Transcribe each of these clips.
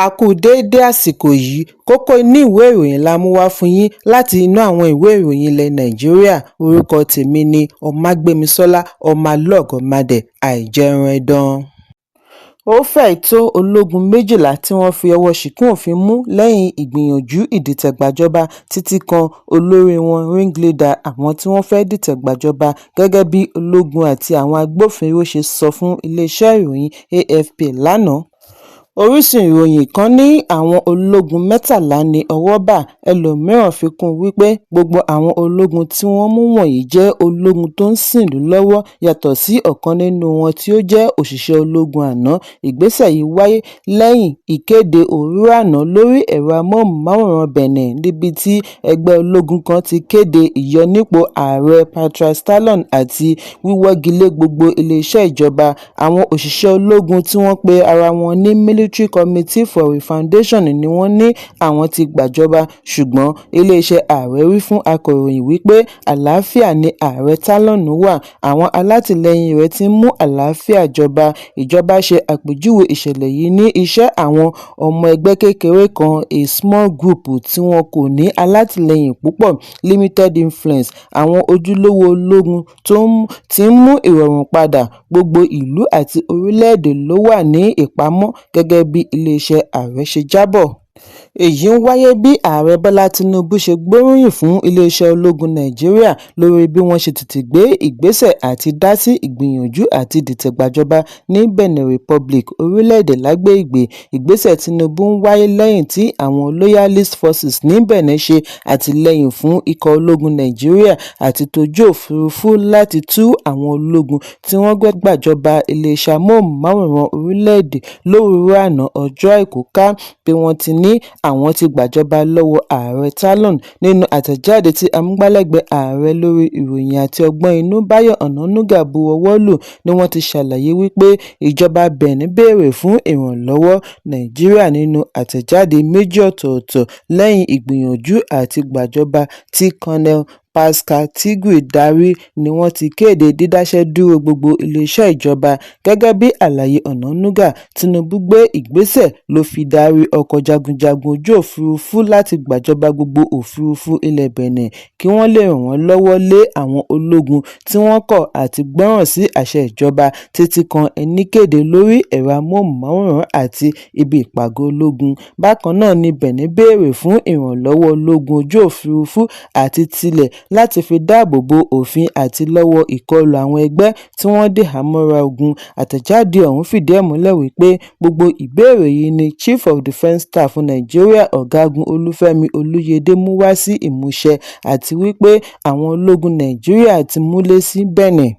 A kú déédé àsìkò yìí. Kókó inú ìwé ìròyìn la mú wá fún yín láti inú àwọn ìwé ìròyìn ilẹ̀ Nàìjíríà. Orúkọ tèmi ni Ọmágbémisọ́lá Ọmọlọ́gọ̀mádẹ Àìjẹunẹdàn. Ó fẹ́ẹ̀ tó ológun 12 tí wọ́n fi ọwọ́ ṣìnkún òfin mú lẹ́yìn ìgbìyànjú ìdìtẹ̀-gbàjọba títí kan olórí wọn, ringleader, àwọn tí wọ́n fẹ́ẹ́ dìtẹ̀ gbàjọba, gẹ́gẹ́ bí ológun àti àwọn agbófinró ṣe sọ fún iléeṣẹ́ ìròyìn AFP lánàá. Orísun ìròyìn kan ní àwọn ológun 13 ní owó bá, ẹlòmíràn fi kún un wípé gbogbo àwọn ológun tí wọ́n mú wọ̀nyí jẹ́ ológun tó ń sìnlú lọ́wọ́, yàtọ̀ sí ọ̀kan nínú wọn tí ó jẹ́ òṣìṣẹ́ ológun àná. Ìgbésẹ̀ yìí wáyé lẹ́yìn ìkéde òru àná lórí ẹ̀rọ amóhùnmáwòrán Benin níbi tí ẹgbẹ́ ológun kan ti kéde ìyọnípò Ààrẹ Patrice Talon àti wíwọ́gilé gbogbo iléeṣẹ́ ìjọba. Àwọn òṣìṣẹ́ ológun tí wọ́n pe ara wọn ní Military Committee for Refoundation ni wọ́n ní àwọn ti gbàjọba, ṣùgbọ́n iléeṣẹ́ ààrẹ wí fún akọ̀ròyìn wípé àlàáfíà ni Ààrẹ Talon wà, àwọn alátìlẹyìn rẹ̀ ti ń mú àlàáfíà jọba. Ìjọba ṣe àpèjúwe ìṣẹ̀lẹ̀ yìí ní iṣẹ́ àwọn ọmọ ẹgbẹ́ kékeré kan, a small group tí wọn kò ní alátìlẹyìn púpọ̀, limited influence. Àwọn ojúlówó ológun ti ń mú ìrọ̀rùn padà, gbogbo ìlú àti orílẹ̀-èdè ló wà ní ìpamọ́, gẹ́gẹ́ bí iléeṣẹ́ ààrẹ ṣe jábọ̀. Èyí ń wáyé bí Ààrẹ Bọ́lá Tinubu ṣe gbóríyìn fún iléeṣẹ́ ológun Nàìjíríà lórí bí wọ́n ṣe tètè gbé ìgbésẹ̀ àti dá sí ìgbìyànjú àti dìtẹ̀gbàjọba ní Benin Republic, orílẹ̀-èdè lágbègbè. Ìgbésẹ̀ Tinubu ń wáyé lẹ́yìn tí àwọn Loyalist Forces ní Benin ṣe àtìlẹ́yìn fún ikọ̀ ológun Nàìjíríà àti tójú òfurufú láti tú àwọn ológun tí wọ́n gbàjọba iléeṣẹ́ amóhùnmáwòrán orílẹ̀-èdè lówùúrọ̀ àná ọjọ́ Àìkú ká bí wọ́n ti ní àwọn ti gbàjọba lọ́wọ́ Ààrẹ Talon. Nínú àtẹ̀jáde tí amúgbálẹ́gbẹ̀ẹ́ ààrẹ lórí ìròyìn àti ọgbọ́n inú Báyọ̀ Ọ̀nànúgà buwọ́ lù ni wọ́n ti ṣàlàyé wípé ìjọba Benin béèrè fún ìrànlọ́wọ́ Nàìjíríà nínú àtẹ̀jáde méjì ọ̀tọ̀ọ̀tọ̀ lẹ́yìn ìgbìyànjú àti gbàjọba tí Colonel Pascal Tigri darí ni wọ́n ti kéde dídáṣẹ́ dúró gbogbo iléeṣẹ́ ìjọba. Gẹ́gẹ́ bí àlàyé Ọ̀nànúgà, Tinubu gbé ìgbésẹ̀ ló fi darí ọkọ̀ jagunjagun ojú òfurufú láti gbàjọba gbogbo òfurufú ilẹ̀ Benin kí wọ́n lè ràn wọ́n lọ́wọ́ lé àwọn ológun tí wọ́n kọ̀ àti gbọ́ràn sí àṣẹ ìjọba títí kan ẹnikéde lórí ẹ̀rọ amóhùnmáwòrán àti ibi ìpàgọ́ ológun. Bákan náà ni Benin béèrè fún ìrànlọ́wọ́ ológun ojú òfurufú àti tilẹ̀ láti fi dáàbò bo òfin àti lọ́wọ́ ìkọlù àwọn ẹgbẹ́ tí wọ́n dìhámọ́ra ogun. Àtẹ̀jáde ọ̀hún fìdí ẹ̀ múlẹ̀ wípé gbogbo ìbéèrè yìí ni Chief of Defence Staff Nàìjíríà Ọ̀gágun Olúfẹ́mi Olúyẹdé mú wá sí ìmúṣẹ àti wípé àwọn ológun Nàìjíríà ti múlé sí Benin.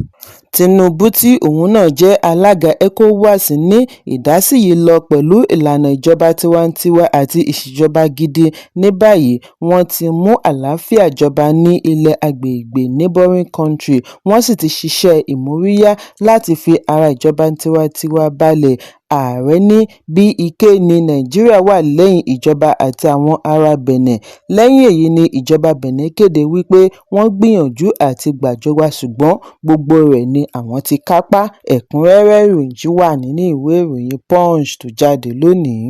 Tinubu tí òun náà jẹ́ alága ECOWAS ní ìdásí yìí lọ pẹ̀lú ìlànà ìjọba tiwantiwa àti ìṣèjọba gidi. Ní báyìí, wọ́n ti mú àlàáfíà jọba ní ilẹ̀ agbègbè neighbouring country, wọ́n sì ti ṣiṣẹ́ ìmóríyá láti fi ara ìjọba tiwantiwa balẹ̀. Ààrẹ ní bí ike ní Nàìjíríà wà lẹ́yìn ìjọba àti àwọn ará Benin. Lẹ́yìn èyí ni ìjọba Benin kéde wípé wọ́n gbìyànjú àti gbàjọba ṣùgbọ́n gbogbo rẹ̀ ni àwọn ti kápá. Ẹ̀kúnrẹ́rẹ́ ìròyìn yìí wà nínú ìwé ìròyìn Punch tó jáde lónìí.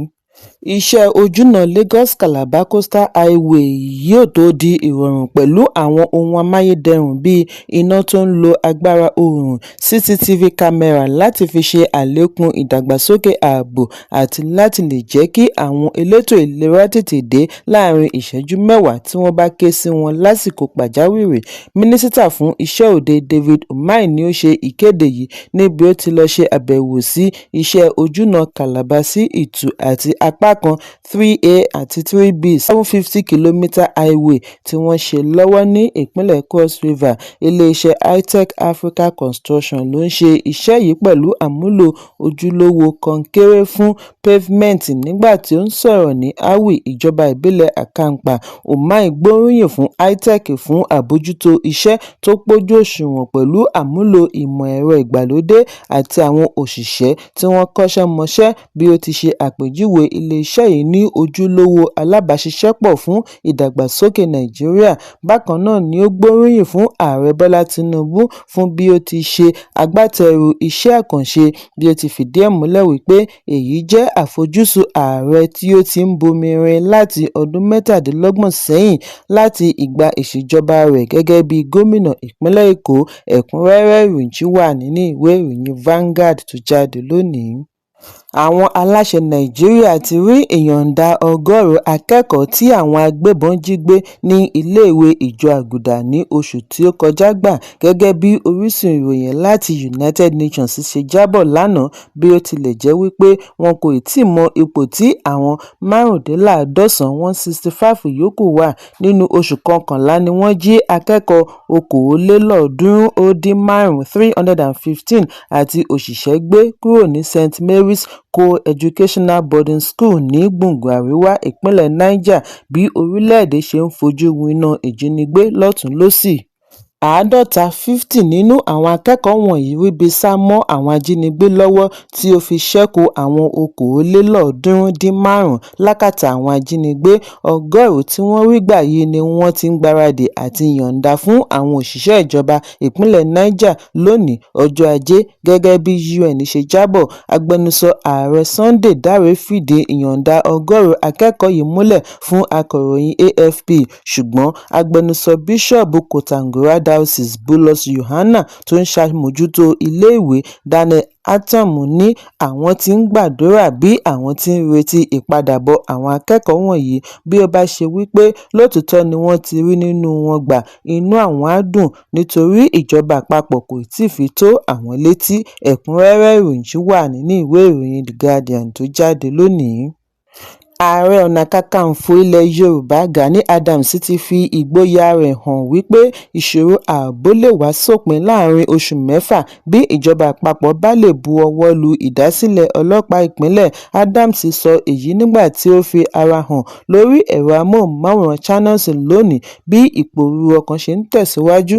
Iṣẹ́ ojúnà Lagos-Calabar Coastal Highway yóò tó di ìrọ̀rùn pẹ̀lú àwọn ohun amáyédẹrùn bíi iná tó ń lo agbára oòrùn, CCTV kámẹ́rà láti fi ṣe àlékún ìdàgbàsókè ààbò àti láti lè jẹ́ kí àwọn elétò ìlera tètè dé láàrin ìṣẹ́jú 10 tí wọ́n bá ké sí wọn lásìkò pàjáwìrì. Mínísítà fún Iṣẹ́ Òde David Umahi ni ó ṣe ìkéde yìí níbi ó ti lọ ṣe àbẹ̀wò sí iṣẹ́ ojúnà Calabar sí Itu àti apá kan 3A àti 3B 750km highway tí wọ́n ń ṣe lọ́wọ́ ní ìpínlẹ̀ Cross River. Iléeṣẹ́ Hitech Africa Construction ló ń ṣe iṣẹ́ yìí pẹ̀lú àmúlò ojúlówó kọnkéré fún pavement. Nígbà tí ó ń sọ̀rọ̀ ní Awi, ìjọba ìbílẹ̀ Akamkpa, Umahi gbóríyìn fún Hitech fún àbójútó iṣẹ́ tó pójú òṣùwọ̀n pẹ̀lú àmúlò ìmọ̀ ẹ̀rọ ìgbàlódé àti àwọn òṣìṣẹ́ tí wọ́n kọ́ṣẹ́ mọṣẹ́ bí ó ti ṣe àpèjúwe iléeṣẹ́. ilé-iṣẹ́ yìí ní ojúlówó alábàáṣiṣẹ́pọ̀ fún ìdàgbàsókè Nàìjíríà. Bákan náà ni ó gbóríyìn fún Ààrẹ Bọ́lá Tinubu fún bí ó ti ṣe agbátẹrù iṣẹ́ àkànṣe, bí ó ti fìdí ẹ̀ múlẹ̀ wípé èyí jẹ́ àfojúsùn ààrẹ tí ó ti ń bomirin láti ọdún 37 sẹ́yìn láti ìgbà ìṣèjọba rẹ̀ gẹ́gẹ́ bí gómìnà ìpínlẹ̀ Èkó. Ẹ̀kúnrẹ́rẹ́ ìròyìn wà nínú ìwé ìròyìn Vanguard tó jáde lónìí. Àwọn aláṣẹ Nàìjíríà ti rí ìyọ̀ǹda 100 akẹ́kọ̀ọ́ tí àwọn agbébọn jí gbé ní iléèwé Ìjọ Àgùdà ní oṣù tí ó kọjá gbà, gẹ́gẹ́ bí orísun ìròyìn láti United Nations ṣe jábọ̀ lánàá, bí ó tilẹ̀ jẹ́ wípé wọn kò tíì mọ ipò tí àwọn 195 165 yòókù wà. Nínú oṣù kọkànlá ni wọ́n jí akẹ́kọ̀ọ́ 385 315 àti òṣìṣẹ́ gbé kúrò ní St Mary's Co-Educational Boarding School ní Gbùngbùn Àríwá ìpínlẹ̀ Niger bí orílẹ̀-èdè ṣe ń fojú winá ìjínigbé lọ́tùn-ún-lósì. 50 50 nínú àwọn akẹ́kọ̀ọ́ wọ̀nyí ríbi sá mọ́ àwọn ajínigbé lọ́wọ́ tí ó fi ṣẹ́kù àwọn 325 lákàtà àwọn ajínigbé. 100 tí wọ́n rí gbà yìí ni wọ́n ti ń gbáradì àti yọ̀ǹda fún àwọn òṣìṣẹ́ ìjọba ìpínlẹ̀ Niger lónìí ọjọ́ Ajé, gẹ́gẹ́ bí UN ṣe jábọ̀. Agbẹnusọ Ààrẹ Sunday Dare fìdí ìyọ̀ǹda 100 akẹ́kọ̀ọ́ yìí múlẹ̀ fún akọ̀ròyìn AFP, ṣùgbọ́n agbẹnusọ Bíṣọ́ọ̀bù Kontagora Diocese, Bulus Yohanna, tó ń ṣàmójútó iléèwé, Daniel Attam ní àwọn ti ń gbàdúrà bí àwọn ti ń retí ìpadàbọ̀ àwọn akẹ́kọ̀ọ́ wọ̀nyí, bí ó bá ṣe wípé lóòótọ́ ni wọ́n ti rí nínú wọn gbà, inú àwọn á dùn nítorí ìjọba àpapọ̀ kò tíì fi tó àwọn létí. Ẹ̀kúnrẹ́rẹ́ ìròyìn wà nínú ìwé ìròyìn The Guardian tó jáde lónìí. Ààrẹ Ọ̀nà Kakanfò ilẹ̀ Yorùbá Gani Adams ti fi ìgboyà rẹ̀ hàn wípé ìṣòro ààbò lè wá sópin láàárín oṣù mẹ́fà bí ìjọba àpapọ̀ bá lè bu ọwọ́ lu ìdásílẹ̀ ọlọ́pàá ìpínlẹ̀. Adams sọ èyí nígbà tí ó fi ara hàn lórí ẹ̀rọ amóhùnmáwòrán Channels lónìí bí ìpòrúru ọkàn ṣe ń tẹ̀síwájú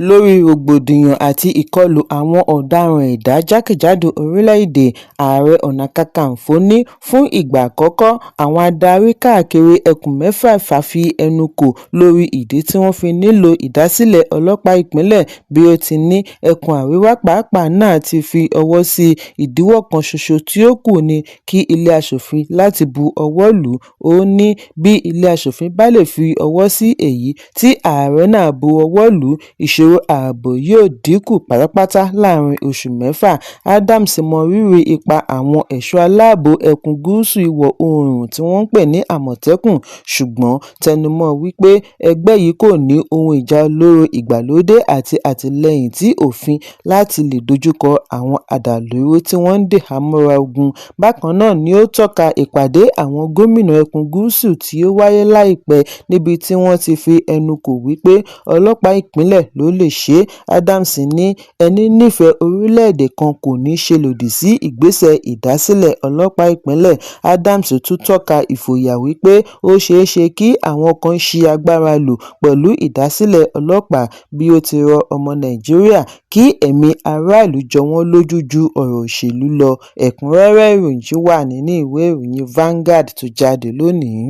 lórí rògbòdìyàn àti ìkọlù àwọn ọ̀daràn ẹ̀dá jákèjádò orílẹ̀-èdè. Ààrẹ Ọ̀nà Kakanfò ní fún ìgbà àkọ́kọ́, àwọn adarí káàkiri ẹkùn mẹ́fẹ̀ẹ̀fà fi ẹnu kò lórí ìdí tí wọ́n fi nílò ìdásílẹ̀ ọlọ́pàá ìpínlẹ̀, bí ó ti ní ẹkùn Àríwá pàápàá náà ti fi ọwọ́ sí ìdíwọ́ kan ṣoṣo tí ó kù ní kí ilé aṣòfin láti bu ọwọ́ lù ú. Ó ní bí ilé aṣòfin bá lè fi ọwọ́ sí èyí tí ààrẹ náà bu ọwọ́ lù ú, ìṣòro ààbò yóò dínkù pátápátá láàárín oṣù mẹ́fà. Adams mọrírì ipa àwọn ẹ̀ṣọ́ aláàbò ẹkùn gúúsù ìwọ̀-oòrùn tí wọ́n ń pè ní Àmọ̀tẹ́kùn, ṣùgbọ́n tẹnumọ́ wípé ẹgbẹ́ yìí kò ní ohun ìjà olóró ìgbàlódé àti àtìlẹ́yìn ti òfin láti lè dojúkọ àwọn adàlúrú tí wọ́n dìhámọ́ra ogun. Bákan náà ni ó tọ́ka ìpàdé àwọn gómìnà ẹkùn gúúsù tí ó wáyé láìpẹ́ níbi tí wọ́n ti fi ẹnu kò wípé ọlọ́pàá ìpínlẹ̀ ló lè ṣe é. Adams ní ẹní nífẹ̀ẹ́ orílẹ̀-èdè kan kò ní ṣe lòdì sí ìgbésẹ̀ ìdásílẹ̀ ọlọ́pàá ìpínlẹ̀. Adams tún tọ́ka ìfòyà wípé ó ṣeéṣe kí àwọn kan ṣi agbára lò pẹ̀lú ìdásílẹ̀ ọlọ́pàá, bí ó ti rọ ọmọ Nàìjíríà kí ẹ̀mí aráàlú jọ wọ́n lójú ju ọ̀rọ̀ òṣèlú lọ. Ẹ̀kúnrẹ́rẹ́ ìròyìn wà nínú ìwé ìròyìn Vanguard tó jáde lónìí.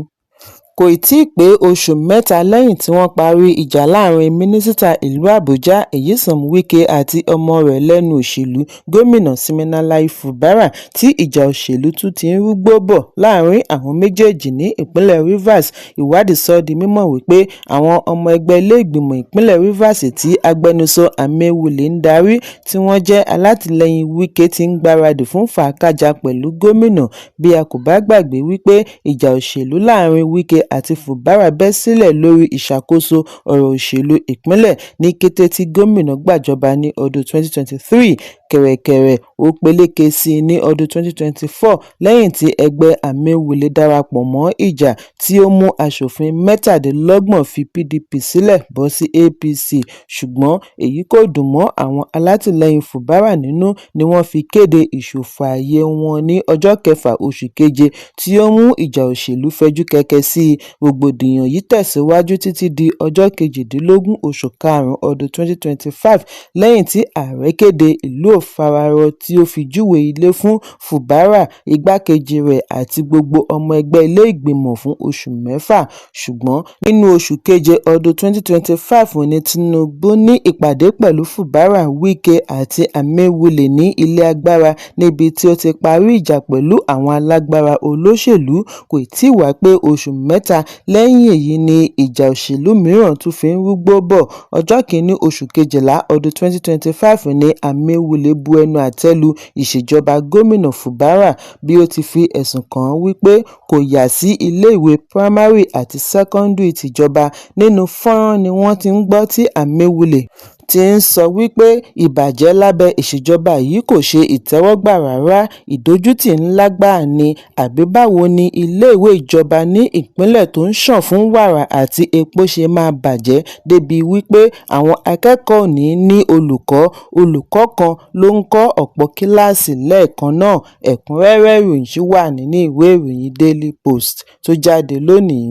Kò tíì pé oṣù mẹ́ta lẹ́yìn tí wọ́n parí ìjà láàárín Mínísítà ìlú Àbújá Nyesom Wike àti ọmọ rẹ̀ lẹ́nu òṣèlú Gómìnà Siminalayi Fubara tí ìjà òṣèlú tún ti ń rúgbó bọ̀ láàárín àwọn méjèèjì ní ìpínlẹ̀ Rivers. Ìwádìí sọ di mímọ̀ wípé àwọn ọmọ ẹgbẹ́ ilé ìgbìmọ̀ ìpínlẹ̀ Rivers tí agbẹnusọ Amaewhule ń darí tí wọ́n jẹ́ alátìlẹ́yìn Wike ti ń gbáradì fún fàákàjà pẹ̀lú gómìnà. Bí a kò bá gbàgbé wípé ìjà òṣèlú láàárín Wike àti Fubara bẹ́ sílẹ̀ lórí ìṣàkóso ọ̀rọ̀ òṣèlú ìpínlẹ̀ ní kété tí gómìnà gbàjọba ní ọdún 2023, kẹ̀rẹ̀kẹ̀rẹ̀ ó peléke sí i ní ọdún 2024 lẹ́yìn tí ẹgbẹ́ Amaewhule darapọ̀ mọ́ ìjà tí ó mú aṣòfin 27 fi PDP sílẹ̀ bọ́ sí APC, ṣùgbọ́n èyí kò dùn mọ́ àwọn alátìlẹ́yìn Fubara nínú ni wọ́n fi kéde ìṣòfò ààyè wọn ní ọjọ́ kẹfà oṣù keje tí ó mú ìjà òṣèlú fẹjú kẹ̀kẹ̀ sí i. I. Rògbòdìyàn yìí tẹ̀síwájú títí di ọjọ́ 18 oṣù karùn-ún ọdún 2025 lẹ́yìn tí ààrẹ kéde ìlú ò fararọ tí ó fi júwe ilé fún Fubara, igbákejì rẹ̀ àti gbogbo ọmọ ẹgbẹ́ ilé ìgbìmọ̀ fún oṣù mẹ́fà. Ṣùgbọ́n nínú oṣù keje ọdún 2025 ní Tinubu ní ìpàdé pẹ̀lú Fubara, Wike àti Amaewhule ní ilé agbára níbi tí ó ti parí ìjà pẹ̀lú àwọn alágbára olóṣèlú. Kò tíì wá pé oṣù 3 lẹ́yìn èyí ni ìjà òṣèlú mìíràn tún fi ń rúgbó bọ̀. Ọjọ́ 1 oṣù kejìlá ọdún 2025 ní Amaewhule bu ẹnu àtẹ́ lu ìṣèjọba Gómìnà Fubara bí ó ti fi ẹ̀sùn kàn án wípé kò yà sí iléèwé pírámàrí àti sẹ́kọ́ńdìrì tìjọba. Nínú fọ́nrán ni wọ́n ti ń gbọ́ tí Amaewhule ti ń sọ wípé ìbàjẹ́ lábẹ́ ìṣèjọba yìí kò ṣe ìtẹ́wọ́gbà rárá, ìdójútì ńlá gbáà ni, àbí báwo ni iléèwé ìjọba ní ìpínlẹ̀ tó ń ṣàn fún wàrà àti epo ṣe máa bàjẹ́ débìí wípé àwọn akẹ́kọ̀ọ́ ò ní ní olùkọ́, olùkọ́ kan ló ń kọ́ ọ̀pọ̀ kíláàsì lẹ́ẹ̀kan náà. Ẹ̀kúnrẹ́rẹ́ ìròyìn ṣì wà nínú ìwé ìròyìn Daily Post tó jáde lónìí.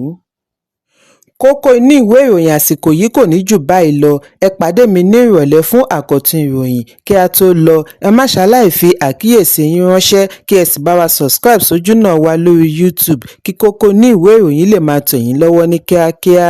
Kókó inú ìwé ìròyìn àsìkò yìí kò ní jù báyìí lọ. Ẹ pàdé mi ní ìrọ̀lẹ́ fún àkọ́tún ìròyìn. Kí a tó lọ, ẹ má ṣaláì fi àkíyèsí yín ránṣẹ́ kí ẹ sì bá wa subscribe sójúnà wa lórí YouTube kí kókó inú ìwé ìròyìn lè máa tẹ̀ yín lọ́wọ́ ní kíákíá.